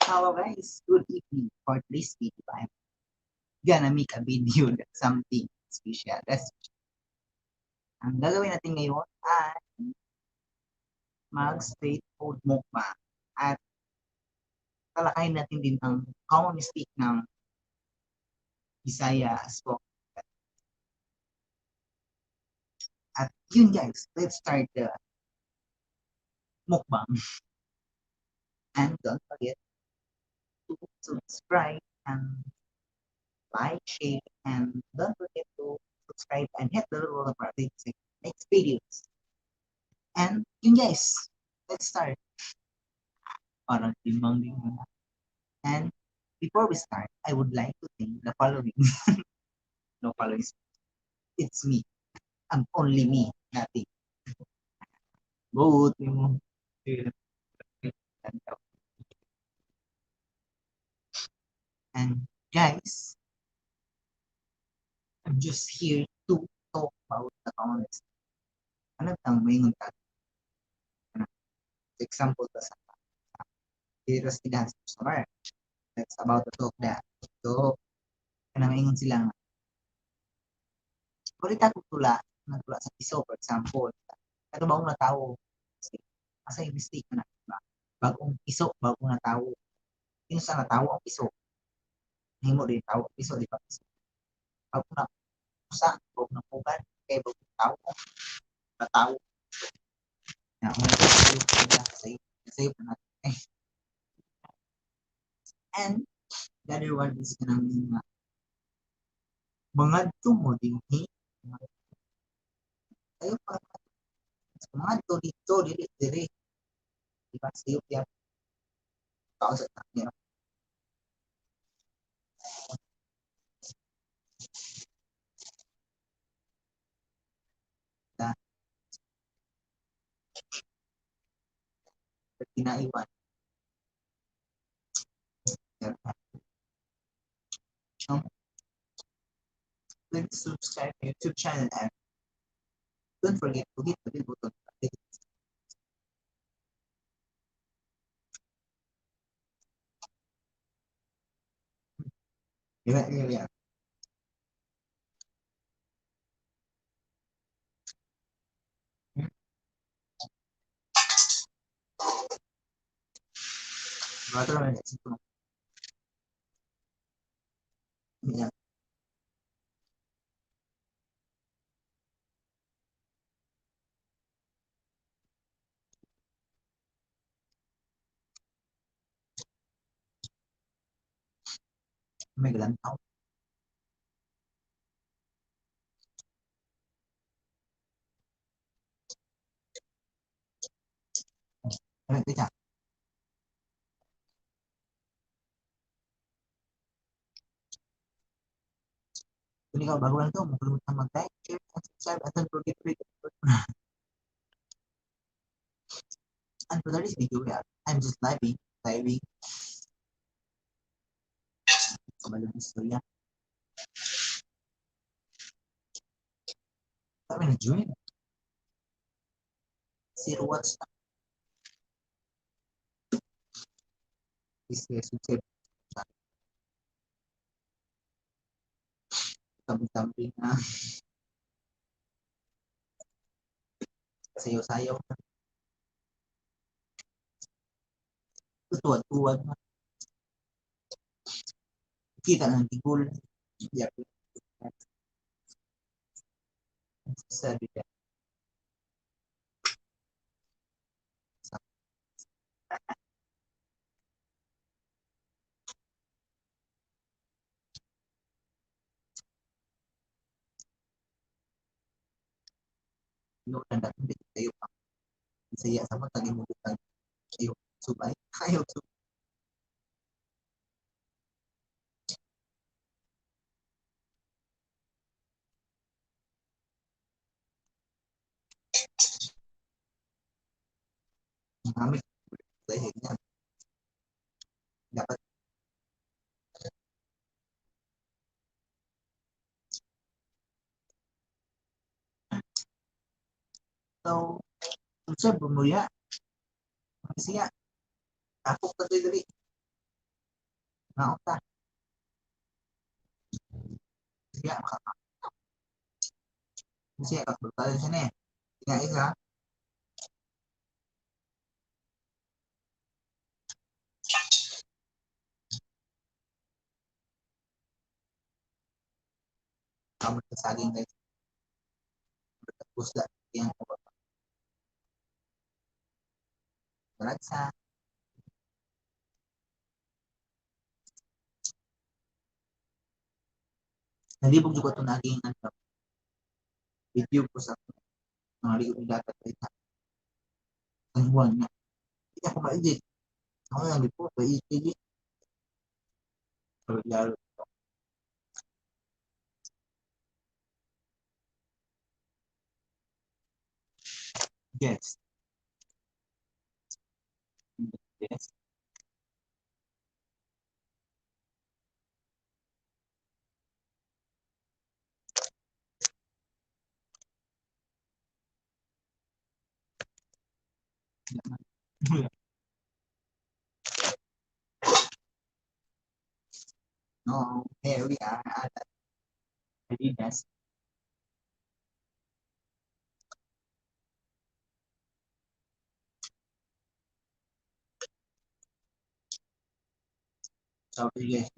Hello guys, good evening. For this video, I'm gonna make a video that something special. That's ang gagawin natin ngayon ay mag street food mukbang at talakayin natin din ang common mistake ng Bisaya spoken. At yun guys, let's start the mukbang. And don't forget to subscribe and like, share, and don't forget to subscribe and hit the bell for updates next videos. And yun guys, let's start. Parang timbang din mo. And before we start, I would like to thank the following. No following. It's me. I'm only me, nothing. Buot mo. And guys, I'm just here to talk about the common mistake. Ano tang maingon ta? Ano? Example ta sa diri sa customer. That's about to talk that. So, kanang maingon sila nga, Balita kong tula, nagtula sa piso, for example. Kato bagong natawo? Kasi, asa yung mistake na, diba? Bagong piso, bagong natawo. Yung sa natawo ang piso, nahimo din tawo ang piso, di ba? Piso. Bagong na usa, bagong na pugan, kay bagong tawo, natawo. Na, sayo, sayo pa natin. Eh. And the other one is kanang mga mangadto mo dinhi. Sayo pa mangadto dito dili diri. Diba? Sayo yan. Tao sa niya. Da. Kinaiwan. Please subscribe my YouTube channel and don't forget to hit the bell button to update. Yeah. Brother, yeah. May galantaw. Ano ito? Kung ikaw bago lang ito, huwag kalimutan mag-like, share, and subscribe, and don't forget to hit the bell. And for this video, yeah, I'm just living, living. Kabalong istorya. Kami na-join. 0 watts na. Please subscribe. Tamping-tamping na. Sayaw-sayaw na. Tuwad-tuwad na. Kita ng tigol. Yeah. Sabi ka. No, nanda hindi tayo pa. Bisaya sa mo tagi mo tag ayo subay. Ayo sub. Marami dahil yan. Dapat so unsa bumuya. Siya. Tapok ta diri. Maon ta. Sige, maka. Kasi brutal siya na eh. Sige, isa. Kamot sa saging, guys. Busla. Yan. Sa. Nalibog jud ko itong naging ano, video ko sa mga ligo ni dapat kay San Juan nga. Hindi ako ma-edit. Ako lang po, ma-edit. Pero lalo. Yes. Yes. No, here we are at Adidas. So, yes.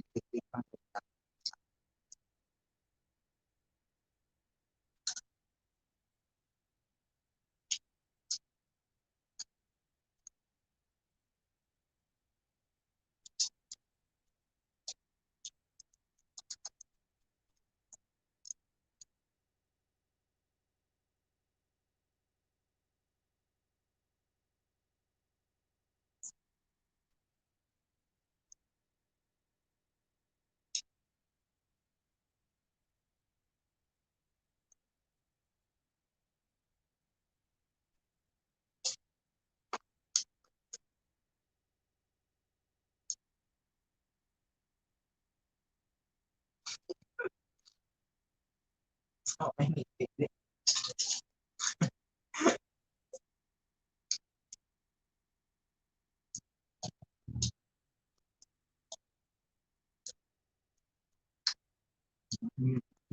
So, I need it.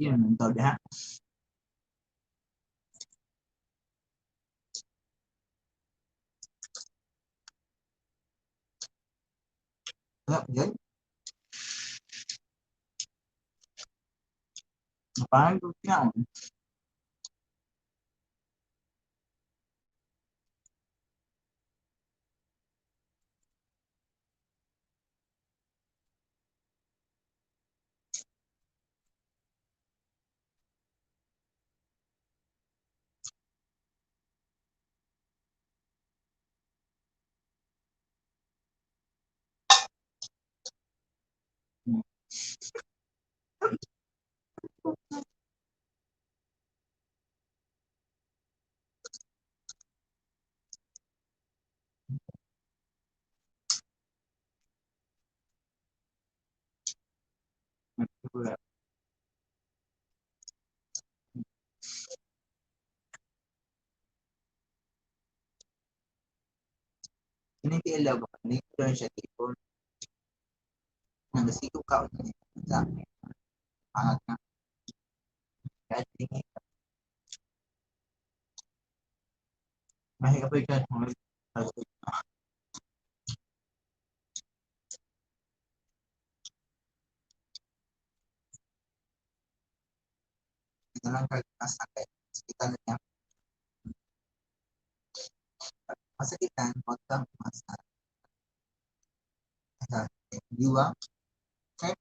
Yun, ang tawag ha. Wala, yan. Parang kinaon. Ini tilaw ba? Ini siya tipo nagasigo ka sa pangat na. Kahit tingin. Mahirap pa yun. Ito lang kag masakit. Sakitan na niya. Masakitan, huwag kang umasa. Diwa. Okay?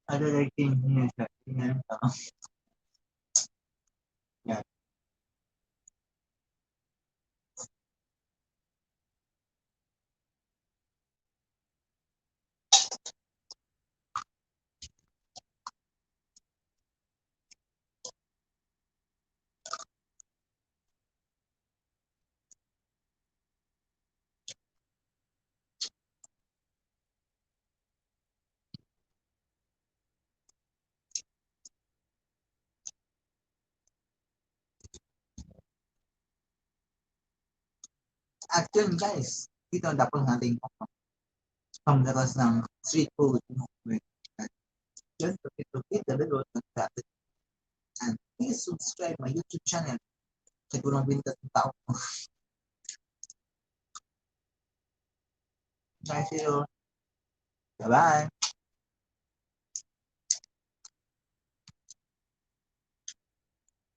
Other thing here sa tingnan ko. Yeah. At yun, guys, dito ang tapos natin panglakas ng street food movement. Don't forget to hit the bell button and please subscribe my YouTube channel. Siguro ang bintat ng tao. Bye, see you. Bye-bye.